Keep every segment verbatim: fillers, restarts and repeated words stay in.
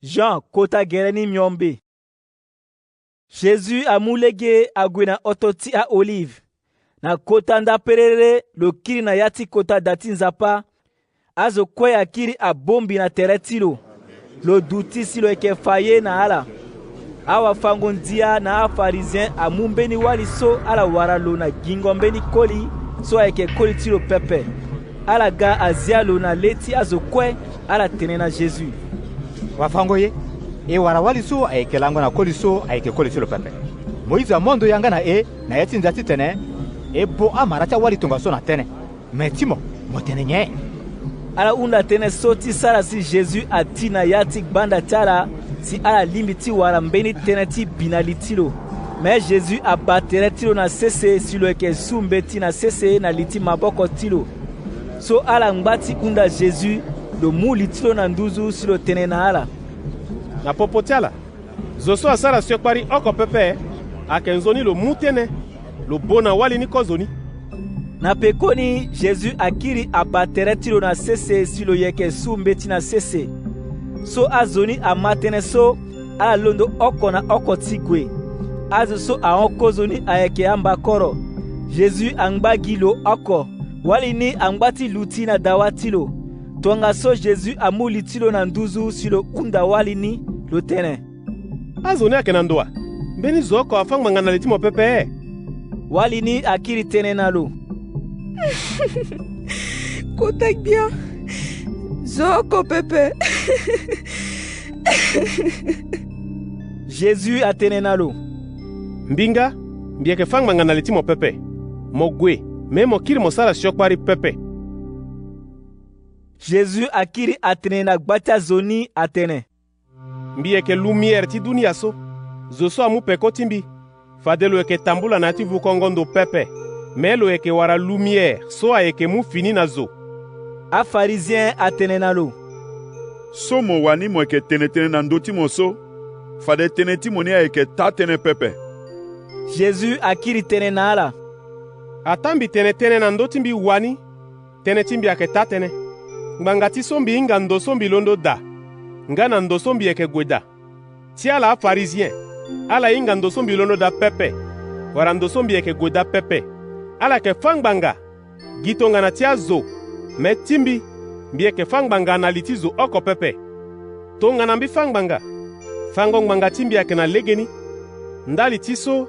Jean kota gere ni miombe. Jésus amu lege ague na hoto ti aolive. Na kota nda perere lo kiri na ya ti kota da ti Nzapa. Azo kue akiri abongbi na tere ti lo. Lo duti si lo yeke fa ye na ala. Awafango-ndia na afarizien amu mbeni wali so ala wara lo na gingo mbeni koli so ayeke koli ti lo pepe. Ala ga azia lo na le ti azo kue. Ala tene na Jésus: Wafango ye, e wara wali so ayeke lango na koli so ayeke koli ti lo pepe. Moïse amu ando yanga na e na ya ti ndia titene e bo amara ti awali tongaso na tënë. Me ti mo, mo tene nyen? Ala hunda tënë so ti sara si Jésus ati na ya ti gbanda ti ala, si ala lingbi ti wara mbeni tënë ti bi na li ti lo. Me Jésus abaa tere ti lo na sese si lo yeke su mbeti na sese na li ti maboko ti lo. So ala ngba ti hunda Jésus, lo mu li ti lo na nduzu si lo tene na ala: Na popo ti ala, zo so asara siokpari oko pepe ayeke nzoni lo mu tënë, lo bo na wali ni kozoni. Na pekoni Jésus akiri abaa tere ti lo na sese si lo yeke su mbeti na sese. So azo ni ama tënë so, ala londo oko na oko ti gue. Azo so ahon kozoni ayeke amba koro. Jésus angba gi lo oko. Wali ni angba ti luti na dawa ti lo. Tongaso Jésus amu li ti lo na nduzu si lo hunda wali ni, lo tene: Azo ni ayeke na ndo wa? Mbeni zo oko afâ ngbanga na li ti mo pepe? Wali ni akiri tene na lo: Kota gbia, zo oko pepe. Jésus atene na lo: Mbi nga, mbi yeke fâ ngbanga na li ti mo pepe. Mo gue, me mo kiri mo sara siokpari pepe. Jésus akiri atene na gba ti azo ni atene: Mbi yeke lumière ti dunia so. Zo so amu peko ti mbi, fade lo yeke tambula na ya ti vukongo ndo pepe, me lo yeke wara lumière so ayeke mu fini na zo. Afarizien atene na lo: So mo wani mo yeke tene tënë na ndö ti mo so, fade tënë ti mo ni ayeke taa-tënë pepe. Jésus akiri tene na ala: Ataa mbi tene tënë na ndö ti mbi wani, tënë ti mbi ayeke taa-tënë. Ngbanga ti so mbi hinga ndo so mbi londo daa, nga na ndo so mbi yeke gue daa. Ti ala afarizien, ala hinga ndo so mbi londo daa pepe, wala ndo so mbi yeke gue daa pepe. Ala yeke fâ ngbanga gi tongana ti azo, me ti mbi, mbi yeke fâ ngbanga na li ti zo oko pepe. Tongana mbi fâ ngbanga, fango ngbanga ti mbi ayeke na legeni. Ndali ti so,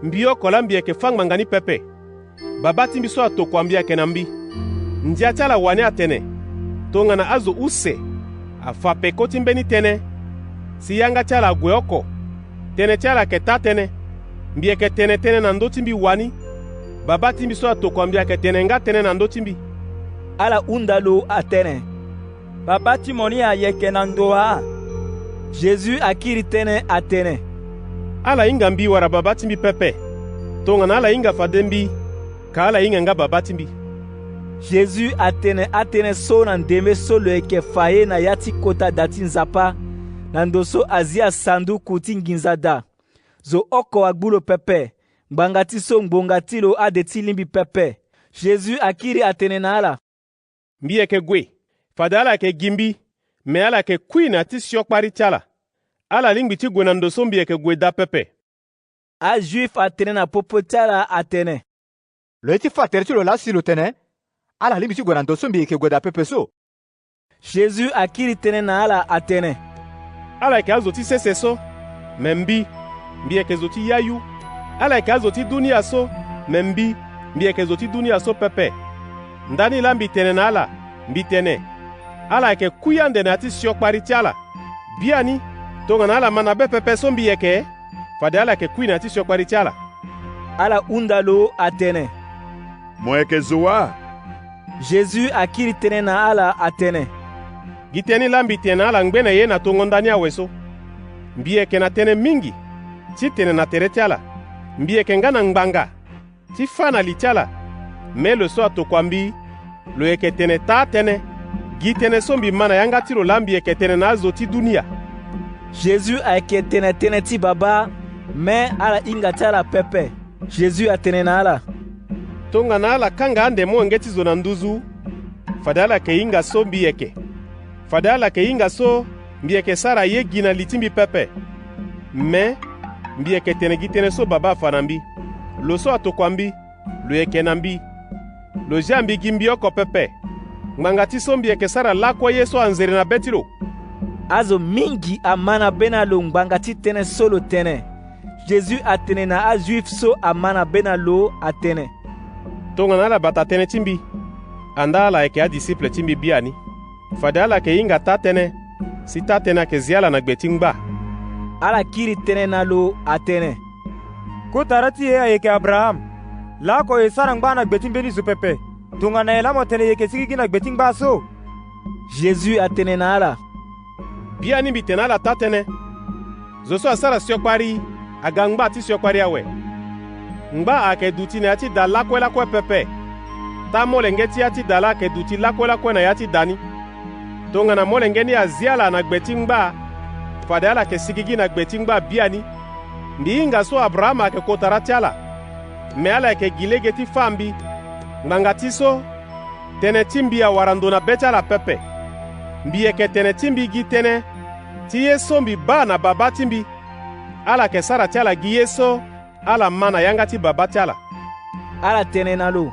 mbi oko laa mbi yeke fâ ngbanga ni pepe. Babâ ti mbi so atokua mbi ayeke na mbi. Ndia ti ala wani atene: Tongana azo use afa peko ti mbeni tënë, si yanga ti ala ague oko, tënë ti ala ayeke taa-tënë. Mbi yeke tene tënë na ndö ti mbi wani. Babâ ti mbi so atokua mbi ayeke tene nga tënë na ndö ti mbi. Ala hunda lo atene: Babâ ti mo ni ayeke na ndo wa? Jésus akiri tënë atene: Ala hinga mbi wala babâ ti mbi pepe. Tongana ala hinga fade mbi, ka ala hinga nga babâ ti mbi. Jésus atene atënë so na ndembe so lo yeke fa ye na ya ti kota da ti Nzapa, na ndo so azia sanduku ti nginza daa. Zo oko agbu lo pepe. Ngbanga ti so ngbonga ti lo ade ti lingbi pepe. Jésus akiri atene na ala: Mbi yeke gue, fade ala yeke gi mbi, me ala yeke kui na ya ti siokpari ti ala. Ala lingbi ti gue na ndo so mbi yeke gue daa pepe. Ajuif atene na popo ti ala atene: Lo ye ti fâ tere ti lo laa si lo tene: Ala lingbi ti gue na ndo so mbi yeke gue daa pepe so. Jésus akiri tënë na ala atene: Ala yeke azo ti sese so, me mbi, mbi yeke zo ti yayu. Ala yeke azo ti dunia so, me mbi, mbi yeke zo ti dunia so pepe. Ndani laa mbi tene na ala, mbi tene: Ala yeke kui ande na ya ti siokpari ti ala. Biani, tongana ala ma na be pepe so mbi yeke, fade ala yeke kui na ya ti siokpari ti ala. Ala hunda lo atene: Mo yeke zo wa? Jésus akiri tënë na ala atene: Gi tënë ni laa mbi tene na ala ngbene ye na tongo ndani awe so. Mbi yeke na tënë mingi ti tene na tere ti ala. Mbi yeke nga na ngbanga ti fâ na li ti ala. Me lo so atokua mbi, lo yeke tene taa-tënë. Gi tënë so mbi ma na yanga ti lo laa mbi yeke tene na azo ti dunia. Jésus ayeke tene tënë ti Babâ, me ala hinga ti ala pepe. Jésus atene na ala: Tongana ala kanga ande molenge ti zo na nduzu, fade ala yeke hinga so mbi yeke. Fade ala yeke hinga so Mbi yeke sara ye gi na li ti mbi pepe. Me, mbi yeke tene gi tënë so Babâ afa na mbi. Lo so atokua mbi, lo yeke na mbi. Lo zia mbi gi mbi oko pepe. Ngbanga ti so mbi yeke sara lakue ye so anzere na be ti lo. Azo mingi ama na be na lo ngbanga ti tënë so lo tene. Jésus atene na aJuif so ama na be na lo atene: Tongana ala bata tënë ti mbi, andaa ala yeke adisiple ti mbi biani. Fade ala yeke hinga taa-tënë, si taa-tënë ayeke zi ala na gbe ti ngbâ. Ala kiri tënë na lo atene: Kotara ti e ayeke Abraham. Laoko e sara ngbâ na gbe ti mbeni zo pepe. Tongana nyen laa mo tene e yeke sigigi na gbe ti ngbâ so? Jésus atene na ala: Biani mbi tene na ala taa-tënë. Zo so asara siokpari aga ngbâ ti siokpari awe. Ngbâ ayeke duti na ya ti da lakue lakue pepe. Taa molenge ti ya ti da laa ayeke duti lakue lakue na ya ti da ni. Tongana molenge ni azi ala na gbe ti ngbâ, fade ala yeke sigigi na gbe ti ngbâ biani. Mbi hinga so Abraham ayeke kotara ti ala. Me ala yeke gi lege ti fâ mbi. Ngbanga ti so, tënë ti mbi awara ndo na be ti ala pepe. Mbi yeke tene ti mbi gi tënë ti ye so mbi baa na babâ ti mbi. Ala yeke sara ti ala gi ye so ala ma na yanga ti babâ ti ala. Ala tene na lo: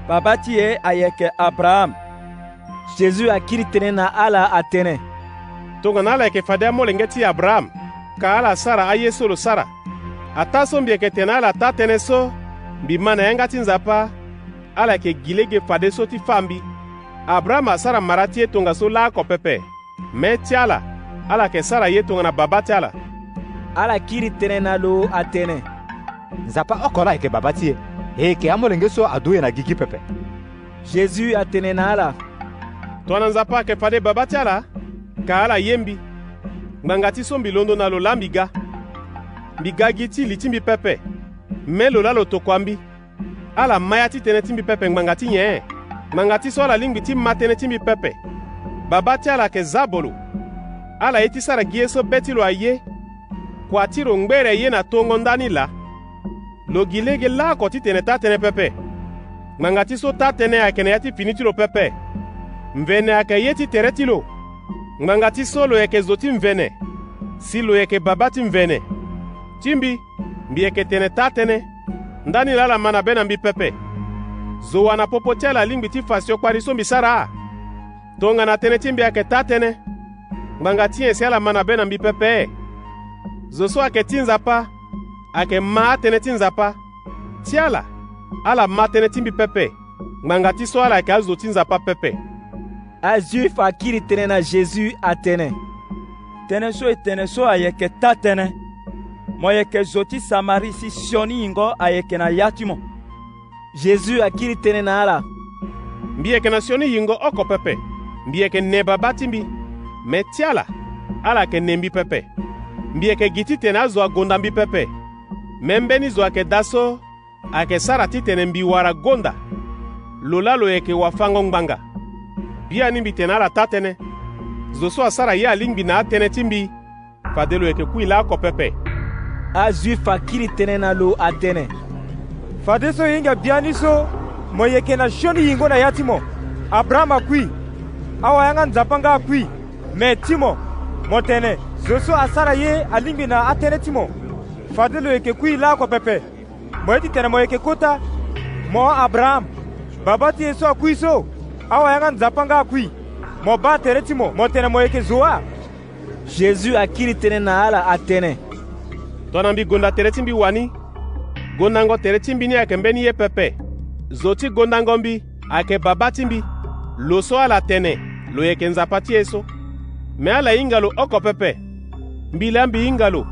Babâ ti e ayeke Abraham. Jésus akiri tënë na ala atene: Tongana ala yeke fade amolenge ti Abraham, ka ala sara aye so lo sara. Ataa so mbi yeke tene na ala taa-tënë so mbi ma na yanga ti Nzapa, ala yeke gi lege fadeso ti fâ mbi. Abraham asara mara ti e tongaso laoko pepe. Me ti ala, ala yeke sara ye tongana babâ ti ala. Ala kiri tënë na lo atene: Nzapa oko laa ayeke babâ ti e. E yeke amolenge so adu e na gigi pepe. Jésus atene na ala: Tongana Nzapa ayeke fade babâ ti ala, ka ala ye mbi. Ngbanga ti so mbi londo na lo laa mbi ga. Mbi ga gi ti li ti mbi pepe. Me lo laa lo tokua mbi. Ala ma ya ti tënë ti mbi pepe ngbanga ti nyen? Ngbanga ti so ala lingbi ti ma tënë ti mbi pepe. Babâ ti ala ayeke zabolo. Ala ye ti sara gi ye so be ti lo aye. Kua ti lo ngbere ye na tongo ndani laa. Lo gi lege laoko ti tene taa-tënë pepe. Ngbanga ti so taa-tënë ayeke na ya ti fini ti lo pepe. Mvene ayeke ye ti tere ti lo. Ngbanga ti so lo yeke zo ti mvene, si lo yeke babâ ti mvene. Ti mbi, mbi yeke tene taa-tënë. Ndani laa ala ma na be na mbi pepe. Zo wa na popo ti ala alingbi ti fa siokpari so mbi sara? Tongana tënë ti mbi ayeke taa-tënë, ngbanga ti nyen si ala ma na be na mbi pepe? Zo so ayeke ti Nzapa ayeke ma atënë ti Nzapa. Ti ala, ala ma tënë ti mbi pepe. Ngbanga ti so ala yeke azo ti Nzapa pepe. Ajuif akiri tënë na Jésus atene: Tënë so e tene so ayeke taa-tënë. Mo yeke zo ti Samari si sioni yingo ayeke na ya ti mo. Jésus akiri tënë na ala: Mbi yeke na sioni yingo oko pepe. Mbi yeke ne babâ ti mbi. Me ti ala, ala yeke ne mbi pepe. Mbi yeke gi titene azo agonda mbi pepe. Me mbeni zo ayeke daa so, ayeke sara titene mbi wara gonda. Lo laa lo yeke wafango-ngbanga. Biani mbi tene na ala taa-tënë. Zo so asara ye alingbi na atënë ti mbi. Fade lo yeke kui laoko pepe. Ajuif akiri tënë na lo atene: Fadeso e hinga biani so, mo yeke na sioni yingo na ya ti mo. Abraham akui. Awayanga Nzapa nga akui. Me ti mo, mo tene zo so asara ye alingbi na atënë ti mo. Fade lo yeke kui laoko pepe. Mo ye titene mo yeke kota, mo Abraham, babâ ti e so akui so. Awayanga Nzapa nga akui. Mo baa tere ti mo, mo tene mo yeke zo wa? Jésus akiri tënë na ala atene: Tongana mbi gonda tere ti mbi wani, gondango tere ti mbi ni ayeke mbeni ye pepe. Zo ti gondango mbi ayeke babâ ti mbi. Lo so ala tene lo yeke Nzapa ti e so. Me ala hinga lo oko pepe. Mbi laa mbi hinga lo.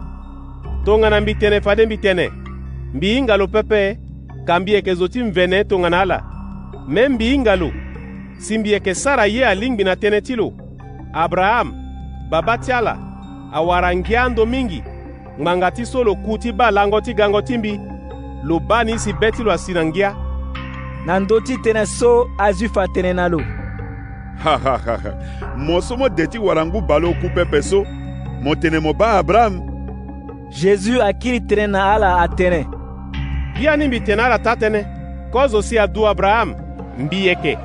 Tongana mbi tene fade mbi tene, mbi hinga lo pepe, ka mbi yeke zo ti mvene tongana ala. Me mbi hinga lo, si mbi yeke sara ye alingbi na tënë ti lo. Abraham, babâ ti ala, awara ngia ando mingi. Ngbanga ti so lo ku ti baa lango ti gango ti mbi, lo baa ni si be ti lo asi na ngia. Na ndö ti tënë so, Ajuif atene na lo: Mo so mo de ti wara ngu baleoku pepe so, mo tene mo baa Abraham? Jésus akiri tënë na ala atene: Biani mbi tene na ala taa-tënë, kozo si adu Abraham, mbi yeke.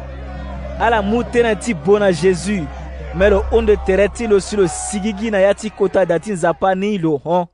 Ala mu tënë ti bo na Jésus. Me lo hunde tere ti lo si lo sigigi na ya ti kota da ti Nzapa ni lo hon.